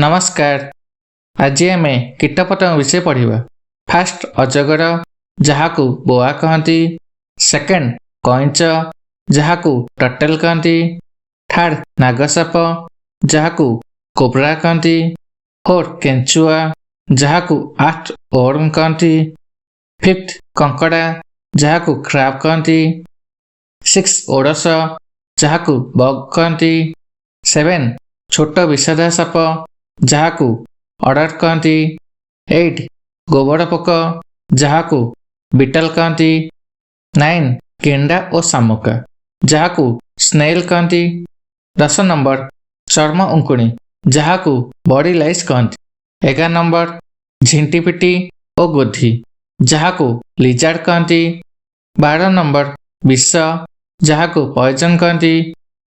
ନମସ୍କାର। ଆଜି ଆମେ କୀଟପତଙ୍ଗ ବିଷୟରେ ପଢ଼ିବା। ଫାଷ୍ଟ, ଅଜଗର, ଯାହାକୁ ବୋଆ କହନ୍ତି। ସେକେଣ୍ଡ, କଇଁଚ, ଯାହାକୁ ଟର୍ଟଲ କହନ୍ତି। ଥାର୍ଡ, ନାଗସାପ, ଯାହାକୁ କୋବ୍ରା କହନ୍ତି। ଫୋର୍ଥ, କେଞ୍ଚୁଆ, ଯାହାକୁ ଆର୍ଥ ୱର୍ମ କହନ୍ତି। ଫିଫ୍ଥ, କଙ୍କଡ଼ା, ଯାହାକୁ କ୍ରାବ୍ କହନ୍ତି। ସିକ୍ସ, ଓଡ଼ଶ, ଯାହାକୁ ବଗ୍ କହନ୍ତି। ସେଭେନ, ଛୋଟ ବିଷଧର ସାପ, ଯାହାକୁ ଅଡର କହନ୍ତି। ଏଇଟ୍, ଗୋବର ପୋକ, ଯାହାକୁ ବିଟଲ କହନ୍ତି। ନାଇନ୍, ଗେଣ୍ଡା ଓ ଶାମୁକା, ଯାହାକୁ ସ୍ନେଲ୍ କହନ୍ତି। 10 ନମ୍ବର, ଚର୍ମ ଉଙ୍କୁଣି, ଯାହାକୁ ବଡି ଲାଇସ୍ କହନ୍ତି। 11 ନମ୍ବର, ଝିଣ୍ଟିପିଟି ଓ ଗୋଧି, ଯାହାକୁ ଲିଜାର୍ଡ କହନ୍ତି। 12 ନମ୍ବର, ବିଷ, ଯାହାକୁ ପଏଜନ କହନ୍ତି।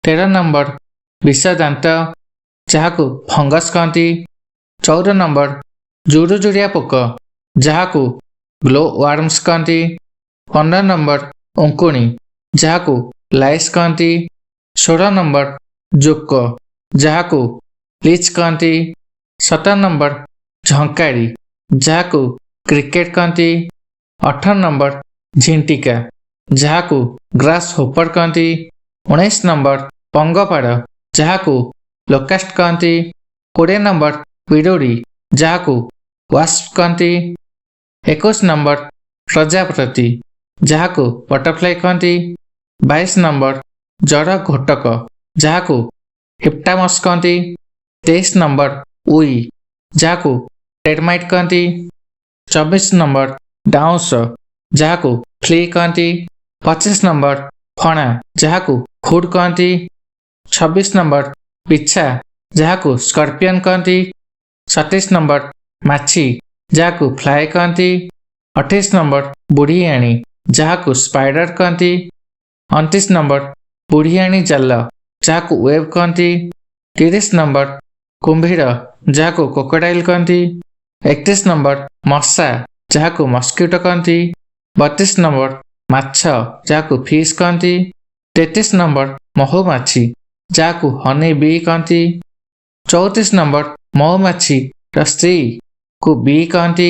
13 ନମ୍ବର, ବିଷ ଦାନ୍ତ, ଯାହାକୁ ଫାଙ୍ଗସ୍ କହନ୍ତି। 14 ନମ୍ବର, ଜୁଡ଼ୁଜୁଡ଼ିଆ ପୋକ, ଯାହାକୁ ଗ୍ଲୋ ୱାର୍ମସ୍ କହନ୍ତି। 15 ନମ୍ବର, ଉଙ୍କୁଣି, ଯାହାକୁ ଲାଇସ୍ କହନ୍ତି। 16 ନମ୍ବର, ଜୋକ, ଯାହାକୁ ଲିଚ୍ କହନ୍ତି। 17 ନମ୍ବର, ଝଙ୍କାଡ଼ି, ଯାହାକୁ କ୍ରିକେଟ କହନ୍ତି। 18 ନମ୍ବର, ଝିଣ୍ଟିକା, ଯାହାକୁ ଗ୍ରାସ୍ ହୋପର କହନ୍ତି। 19 ନମ୍ବର, ପଙ୍ଗପାଳ, ଯାହାକୁ ଲୋକାଷ୍ଟ କହନ୍ତି। 20 ନମ୍ବର, ବିରୁଡ଼ି, ଯାହାକୁ ୱାସ୍ପ କହନ୍ତି। 21 ନମ୍ବର, ପ୍ରଜାପତି, ଯାହାକୁ ବଟରଫ୍ଲାଏ କହନ୍ତି। 22 ନମ୍ବର, ଜର ଘୋଟକ, ଯାହାକୁ ହିପୋପଟାମସ୍ କହନ୍ତି। 23 ନମ୍ବର, ଉଇ, ଯାହାକୁ ଟେରମାଇଟ୍ କହନ୍ତି। 24 ନମ୍ବର, ଡାଉଁଶ, ଯାହାକୁ ଫ୍ଲି କହନ୍ତି। 25 ନମ୍ବର, ଫଣା, ଯାହାକୁ ହୁଡ୍ କହନ୍ତି। 26 ନମ୍ବର, ବିଛା, ଯାହାକୁ ସ୍କର୍ପିଅନ୍ କହନ୍ତି। 27 ନମ୍ବର, ମାଛି, ଯାହାକୁ ଫ୍ଲାଏ କହନ୍ତି। 28 ନମ୍ବର, ବୁଢ଼ିଆଣୀ, ଯାହାକୁ ସ୍ପାଇଡର କହନ୍ତି। 29 ନମ୍ବର, ବୁଢ଼ିଆଣୀ ଜାଲ, ଯାହାକୁ ୱେବ୍ କହନ୍ତି। 30 ନମ୍ବର, କୁମ୍ଭୀର, ଯାହାକୁ କ୍ରୋକୋଡାଇଲ କହନ୍ତି। 31 ନମ୍ବର, ମଶା, ଯାହାକୁ ମସ୍କିଟୋ କହନ୍ତି। 32 ନମ୍ବର, ମାଛ, ଯାହାକୁ ଫିସ୍ କହନ୍ତି। 33 ନମ୍ବର, ମହୁମାଛି, ଯାହାକୁ ହନି ବି କହନ୍ତି। 34 ନମ୍ବର, ମହୁମାଛିର ସ୍ତ୍ରୀକୁ ବି କହନ୍ତି।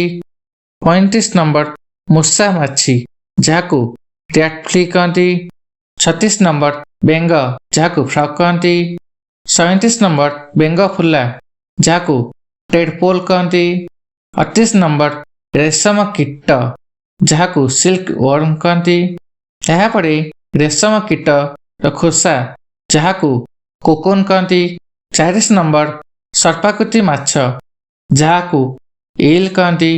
35 ନମ୍ବର, ମୂଷା ମାଛି, ଯାହାକୁ ର୍ୟାଟ୍ ଫ୍ଲି କହନ୍ତି। 36 ନମ୍ବର, ବେଙ୍ଗ, ଯାହାକୁ ଫ୍ରଗ୍ କହନ୍ତି। 37 ନମ୍ବର, ବେଙ୍ଗ ଫୁଲା, ଯାହାକୁ ଟେଡପୋଲ କହନ୍ତି। 38 ନମ୍ବର, ରେଶମ କୀଟ, ଯାହାକୁ ସିଲ୍କ ୱର୍ମ କହନ୍ତି। ଏହାପରେ ରେଶମ କୀଟର ଖୋସା, ଯାହାକୁ କୋକୋନ୍ କହନ୍ତି। 40 ନମ୍ବର, ସର୍ପାକୃତି ମାଛ, ଯାହାକୁ ଇଲ୍ କହନ୍ତି।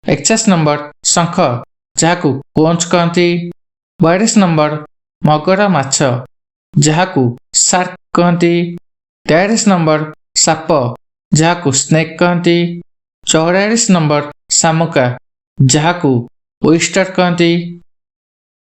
41 ନମ୍ବର, ଶଙ୍ଖ, ଯାହାକୁ କୋଞ୍ଚ କହନ୍ତି। 42 ନମ୍ବର, ମଗର ମାଛ, ଯାହାକୁ ସାର୍କ କହନ୍ତି। 43 ନମ୍ବର, ସାପ, ଯାହାକୁ ସ୍ନେକ୍ କହନ୍ତି। 44 ନମ୍ବର, ଶାମୁକା, ଯାହାକୁ ଓଇଷ୍ଟର କହନ୍ତି।